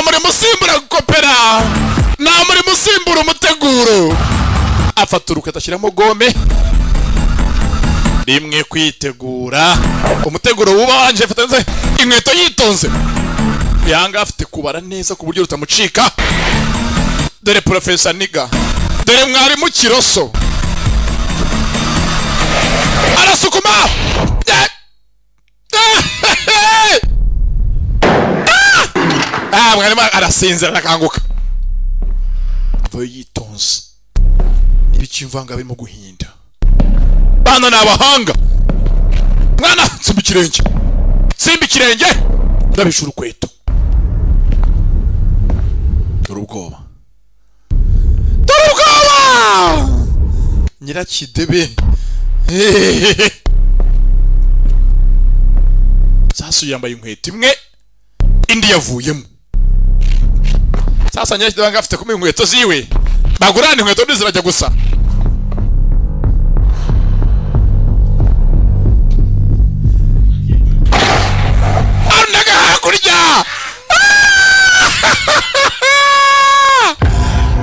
Nta murimo usimbura gukopera, nta murimo usimbura umuteguro. Afata urukweto ashyiramo gome rimwe kwitegura umuteguro wubanje. Afata inkweto yitonze, yanga afite kubara neza ku buryo rutamucika. Dore Professor Niga, dore mwarimu Kiroso arasukuma. Mwarimu arasinzira arakanguka, avayo yitonze. Ibikimvanga birimo guhinda. Bana ni abahanga. Mwana tsimba ikirenge, tsimba ikirenge, ndabisha urukweto. Dore ubwoba, dore ubwoba. Nyirakidebe Sasu yambaye inkweto imwe, indi yavuyemo. Sasa nyirakidebe afite kumwe inkweto ziwe, bagurana inkweto ndi zirajya gusa. Arunaga hakurya.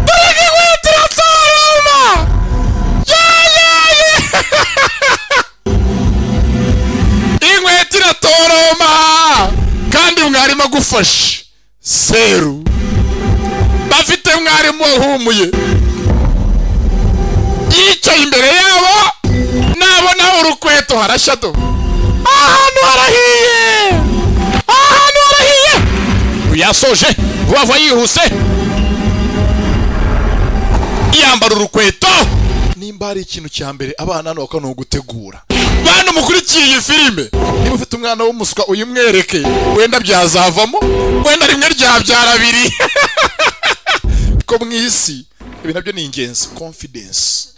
Dore inkweto iratoroma. Inkweto iratoroma kandi mwarimu agufashe seru. Bafite mwarimu wahumuye yicaye imbere yabo, nabona urukweto harashya do. Ahantu harahiye, ahantu harahiye. Yasoje vuba vuba yihuse yambara urukweto. Nimba hari ikintu cya mbere abana hano bakora ni ugutegura. Bantu mukurikiye iyi filime, niba ufite umwana w'umuswa uyimwereke, wenda byazavamo, wenda rimwe ryabyara abiri. Ko mu isi ibi nabyo ni ingenzi. Confidence.